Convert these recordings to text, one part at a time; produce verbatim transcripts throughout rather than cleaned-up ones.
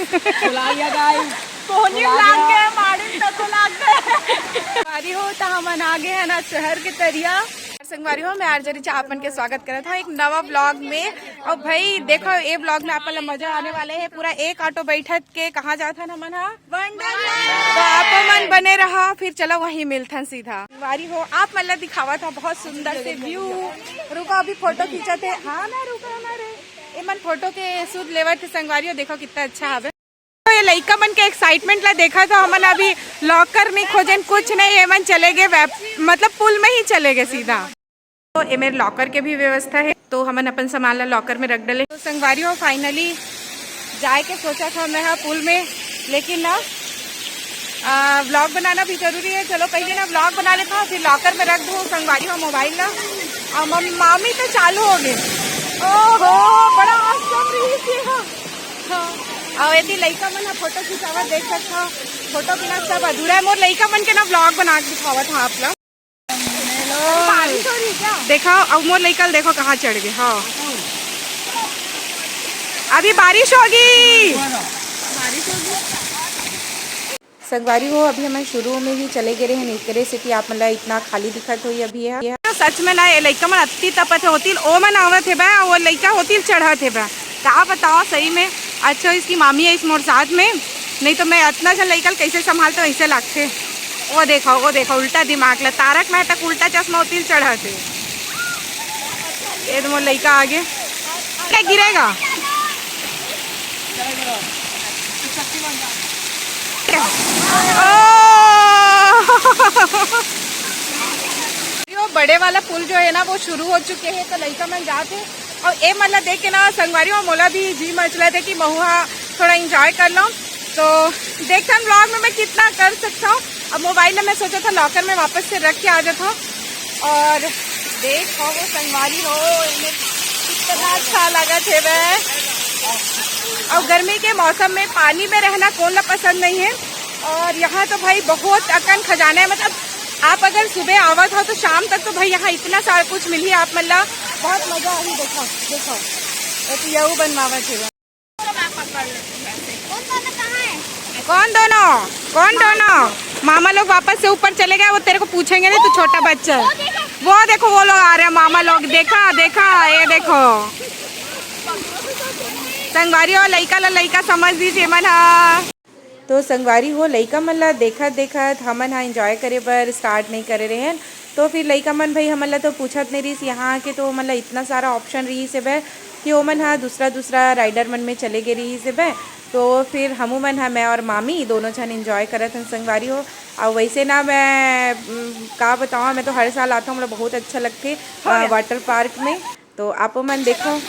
चला गया गाइस। कोहनी लाग गए, माड़ी तक लाग गए। संगवारी हो, त हमन आ गए हैं ना शहर के तरिया। संगवारी हो, मैं आरजे रिचा आप मन के स्वागत करत हूँ एक नवा ब्लॉग में। और भाई देखो, ये ब्लॉग में आप मन ला मजा आने वाले है। पूरा एक ऑटो बैठत के कहाँ जात हन हमन हा? वंडरलैंड। तो आप मन बने रहा, फिर चलो वहीं मिलथन सीधा। संगवारी हो, आप मन ला दिखावत हा बहुत सुंदर से व्यू। रुको, अभी फोटो खींचत है। हाँ ना, रुको ना रे। ए मन फोटो के सुध लेवत हे संगवारी हो, देखो कितना अच्छा हवे। तो ये लइका मन के एक्साइटमेंट ला देखा तो हमन अभी लॉकर नहीं खोजन, कुछ नहीं, ये मन चले गए वेप-, मतलब पुल में ही चले गए सीधा। तो ये मेरे लॉकर के भी व्यवस्था है, तो हमन अपन सामान ला लॉकर में रख डले। तो संगवारी हो, फाइनली जाए के सोचा था मैं हा पुल में, लेकिन ना, आ, व्लॉग बनाना भी जरूरी है। चलो पहले ना व्लॉग बना लेता हूँ, फिर लॉकर में रख दूँ संगवारी हो मोबाइल ला। और मम-, मामी तो चालू हो गए। ओहो, बड़ा awesome रही थी। हाँ। और यदि लइका मन ह फोटो खिंचावत देख सकता हो, फोटो बिना सब अधूरा है। मोर लइका मन के ना व्लॉग बना के दिखावत हूँ आप ला। बारिश हो रही है क्या? देखो, अब मोर लइका ल देखो कहाँ चढ़ गए। हाँ, अभी बारिश होगी। बारिश होगी। संगवारी हो, अभी हमन शुरू में ही चले गए रहे, एकरे सेती आप मन ला इतना खाली दिखत होई अभी ये। तो सच में ना, ये लइका मन अत्ती तपत होतिल, ओ मन आवत हे बा, वो लइका होतिल चढ़त हे बा। का बताओ सही में, अच्छा इसकी मामी है इस मोर साथ में, नहीं तो मैं इतना झन लइका ल कैसे संभालता, वैसे लागथे। वो देखो, वो देखो, उल्टा दिमाग ला, तारक मेहता का उल्टा चश्मा होतिल चढ़त हे। ये तो मोर लइका आगे। क्या गिरेगा? ओ! यो बड़े वाला पुल जो है ना, वो शुरू हो चुके हैं, तो लइका मन जात हे। और ए मन ला देख के ना संगवारी हो, मोला भी जी मचलत हे कि महू हा थोड़ा एंजॉय कर लो। तो देखथन व्लॉग में मैं कितना कर सकता हूँ। अब मोबाइल ला मैं सोचा था लॉकर में वापस से रख के आ जाता हूँ। और देखो वो संगवारी हो, इन्हें कितना अच्छा लगा थे वह। और गर्मी के मौसम में पानी में रहना कौन ला पसंद नहीं है। और यहाँ तो भाई बहुत अकन खजाना है, मतलब आप अगर सुबह आवत हो तो शाम तक तो भाई यहाँ इतना सारा कुछ मिली आप मन ला, बहुत मजा आही। देखो, देखो, ये तो यहू बनवावत हे। कौन दोनों? कौन दोनों? मामा लोग वापस से ऊपर चले गए, वो तेरे को पूछेंगे नहीं, तू छोटा बच्चा है। वो देखो, वो लोग आ रहे हैं, मामा लोग। देखा, देखा, ये देखो। संगवारी हो, लइका ला लइका समझ दीजिए मन हा। तो संगवारी हो, लइका मन ला देखत देखत हमन हा एंजॉय करे बर स्टार्ट नहीं करे रहेन। तो फिर लइका मन भाई हमन ला तो पूछत नहीं रहिस, यहाँ आके तो हमन ला इतना सारा ऑप्शन रहिस हे बे कि ओमन हा दूसरा दूसरा राइडर मन में चले गे रहिस हे बे। तो फिर हमू मन हा, मैं और मामी दोनों झन एंजॉय करत हन संगवारी हो। और वैसे ना मैं, उम, का बताऊँ, मैं तो हर साल आता हूँ, मोला बहुत अच्छा लगथे, अ, वाटर पार्क में। तो आपो मन देखो।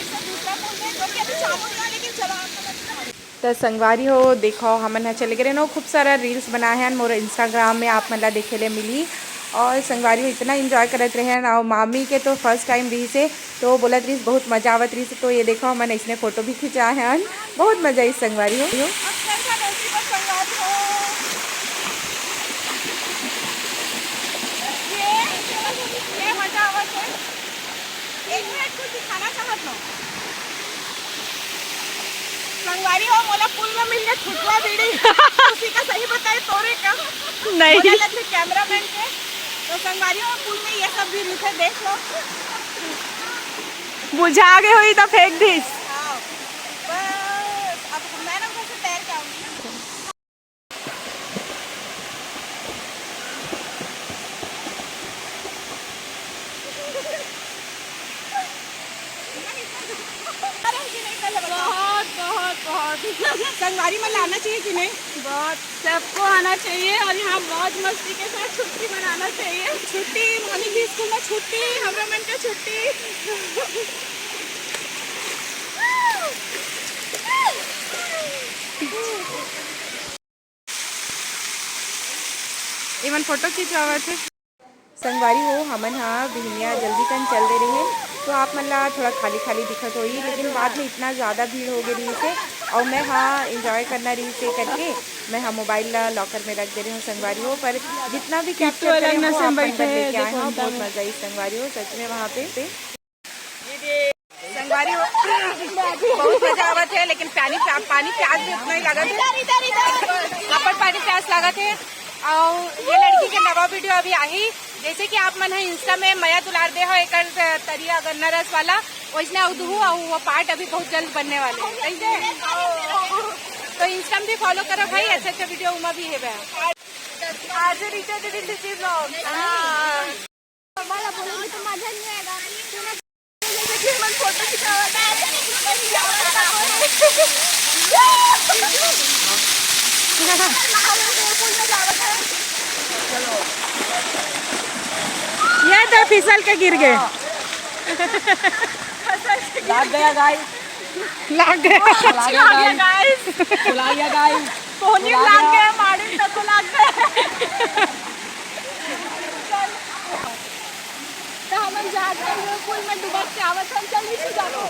त संगवारी हो, देखो, हमन ह चले गए रहे ना, खूब सारा रील्स बनाए हन मोर इंस्टाग्राम में, आप मन ला देखे ले मिली। और संगवारी हो, इतना एंजॉय करत रहे हन, और मामी के तो फर्स्ट टाइम रहिस हे, तो बोलत रहिस बहुत मजा आवत रहिस। तो ये देखो, हमन इसने फोटो भी खिंचाए हन, बहुत मजा आई संगवारी हो। ये, ये मजा आवत हे। एक मिनट, कुछ दिखाना चाहत हो? संगवारी हो, मोला पुल में मिल गए छुटवा बीड़ी। उसी का सही बताए तोरे का? नहीं। मोला लगथे कैमरामैन के। तो संगवारी हो, पुल में ये सब भी रहिथे, देख लो। बुझा गए होई तो फेंक दिस। हाँ। बस, अब मैं ना उधर से तैर के आऊंगी। बहुत, बहुत, बहुत। संगवारी मन ला आना चाहिए कि नहीं? बहुत, सबको आना चाहिए और यहाँ मौज मस्ती के साथ छुट्टी मनाना चाहिए। छुट्टी, मामी की स्कूल में छुट्टी, हमरा मन का छुट्टी। इमन फोटो खिंचवावत हे। संगवारी हो, हमन हा बिहनिया जल्दी कन चल दे रहे हैं, तो आप मन ला थोड़ा खाली खाली दिखत होही, लेकिन बाद में इतना ज़्यादा भीड़ हो गई रही से, और मैं हा एंजॉय करना रही से करके मैं हा मोबाइल ला लॉकर में रख दे रहे हूँ संगवारी हो। पर जितना भी कैप्चर करे हो, आप मन बर लेके आए हैं। बहुत मजा आई संगवारी हो, सच में वहाँ पे। संगवारी हो, बहुत मजा आवत है, लेकिन पानी प्या-, पानी प्यास भी उतना ही लागत हे। इधर, इधर, इधर। अपन पानी प्यास लागत हे। अउ ये लड़की के नवा वीडियो अभी आही। जैसे कि आप मन ह Insta में मया दुलार दे हो एकर तरिया गन्ना रस वाला, वैसने अउ दुहू, अउ वो पार्ट अभी बहुत जल्द बनने वाले हैं। कैसे? तो Insta में भी फॉलो करो भाई, अच्छा अच्छा वीडियो उमा भी है बे। आज रिचा दीदी सी ब्लॉग। हाँ। मला बोलून तर मजा नाही आला. तुला फोटो खिचावा. ये तो फिसल के गिर गए. लाग गया गाइस. लाग गया. लाग गया गाइस. बुला लिया गाइस. कोहनी लाग गया, माड़ी तक लाग गया. तो हमन जात हन, वो पुल में डुबक के आवत हन, चल नीचे जाबो.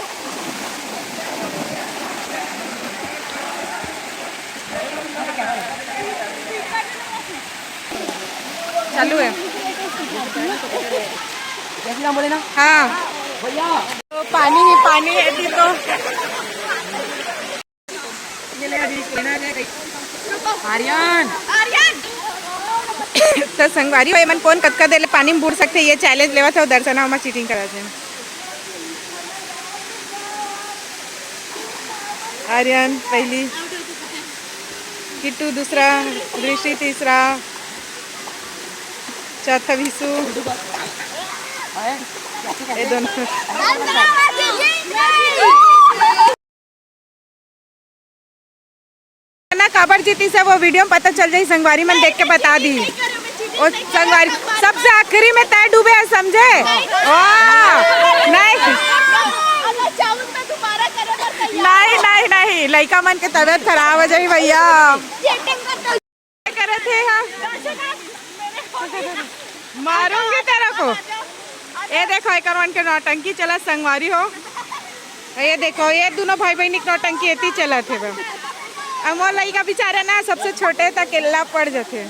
चालू है. जय श्री राम बोले ना. हाँ. भैया. तो पानी ही पानी है अभी तो. आर्यन. आर्यन. तो संगवारी हो, एमन कोन कतका देर ले पानी में बूड़ सकथे, ये चैलेंज लेवत हे, दर्शना ओमा चीटिंग करत हे. आर्यन पहली, किट्टू दूसरा, दृष्टि तीसरा, चौथा विशु. ये दोनों ना काबर जीती से वो वीडियो में पता चल जाई, संगवारी मन देख के बता दी. ओ संगवारी, सबसे आखिरी में तय डूबे है, समझे? वाह, नहीं. नहीं, नहीं, नहीं, लइका मन के तबीयत खराब हो जाई भैया. करत हे हा? मारूंगी तेरे को. ये देखो, एकर मन के नौटंकी चला, संगवारी हो. ये देखो, ये दोनों भाई बहनी के नौटंकी एती चलत हे बा. अब मोर लइका बेचारा ना सबसे छोटे त अकेला पड़ जथे.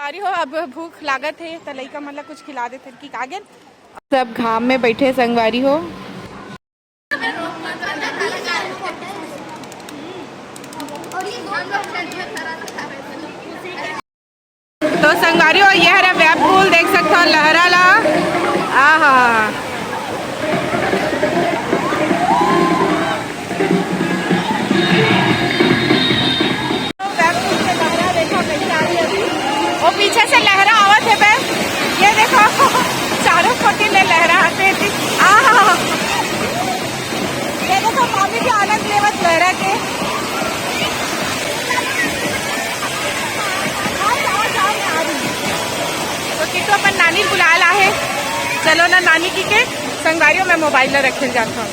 संगवारी हो, अब भूख लागत हे त लइका मन ला कुछ खिला देथे कि कागे. सब घाम में बैठे संगवारी हो. तो संगवारी हो, ये हरा wave pool देख सकथो, लहरा ला. आहा. वो पीछे से लहरा आवत हे बे, ये देखो, चारों कोती ले लहरा आते थे. आहा, ये देखो, मामी भी आनंद लेवत लहरा के. आ जाओ, जाओ, मैं आ रही हूँ. तो किट्टू अपन नानी बुला ला हे. चलो ना नानी की के. संगवारी हो, मैं मोबाइल ला रखे जात हूँ.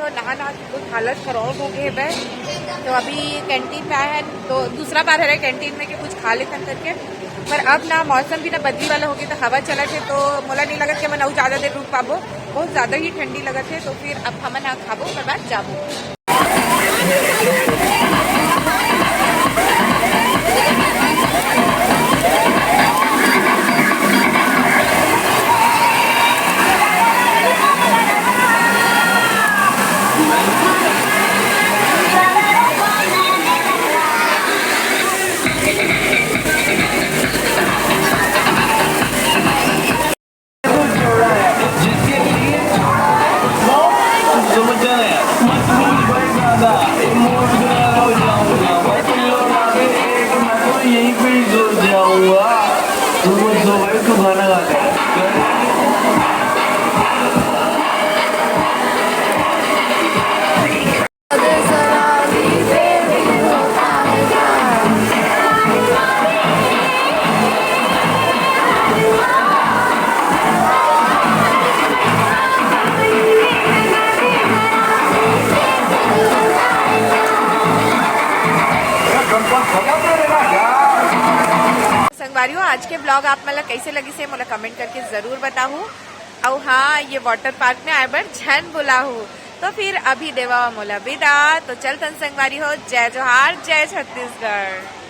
नहा नहा के बहुत हालत खराब हो गए बे. तो अभी कैंटीन पे आए हैं, तो दूसरा बार हरे कैंटीन में कि कुछ खा लेथन करके. पर अब ना मौसम भी ना बदली वाला हो गया, तो हवा चलत हे, तो मोला नहीं लगत कि हमन अउ ज्यादा देर रुक पाबो. बहुत ज्यादा ही ठंडी लगत हे, तो फिर अब हमन ना खाबो, ओकर बाद जाबो. संगवारी हो, आज के ब्लॉग आप मन ला कैसे लगिस हे, मोला कमेंट करके जरूर बताहू। अउ हाँ, ये वाटर पार्क में आए बर झन बोलाहू, तो फिर अभी देवा मोला विदा। तो चलथन संगवारी हो, जय जोहार, जय छत्तीसगढ़।